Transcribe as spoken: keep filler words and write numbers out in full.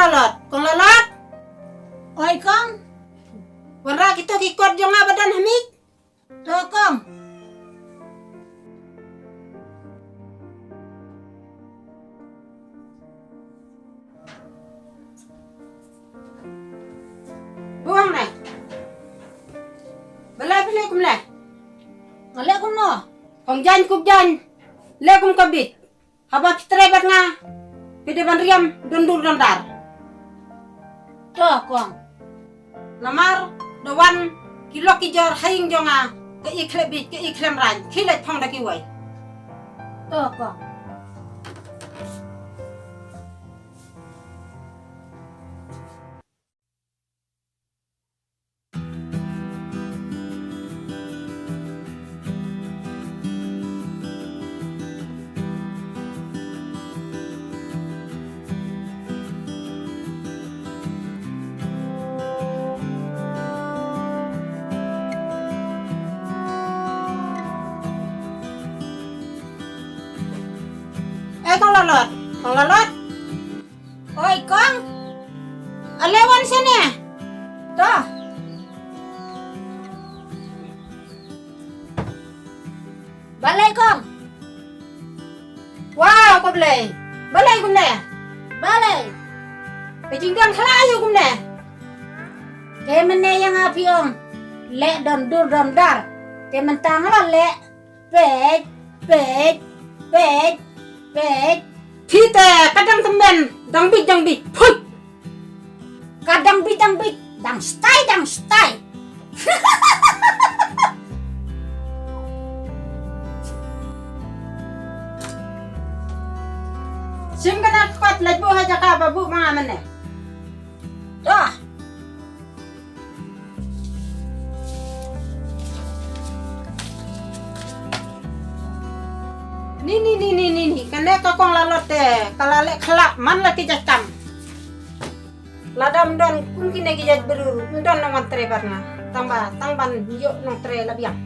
Lalot, kong Lalot. Oi kong. Wanrah kito ki kot jong nga ba don ha miej. To kong. Buang ne. Balei phi leh kumne? Nga leh kumno? Kong jan kup jan. Leh kum ka bit. Haba phi trei bad nga, phi dei ban riam don dur don dar. To kong. Namar da wan ki lok ki jor ha ïing jong nga, ka i khlem bit, ka i khlem rain, ki leit phong da kiwei. To kong. Eh, kong Lalot, kong Lalot. Oi kong. Ale wan sene. To. Balei kong? Wow, ko Blei. Balei kumne? Balei? Ka jingdon khlaiñ kumne? Te mynne ïa nga phi ong leh don dur don dar. Te mynta nga la leh. Peit, peit, peit, peit. Phi te ka dang tymmen, dang bit, dang bit. Phut. Ka dang bit, dang bit, dang stai, dang stai. Shim kane ka kot leit buh ha jaka ba buh ma nga mynne. Dah. Ni, ni, ni, ni, ni, ni. Kane ka kong Lalot te, ka la leh khlap man la ki jait kam. Lada ym don kum kine ki jait briew, ym don nongwan trei bad nga. Tang ba, tang ban ïoh nongtrei la biang.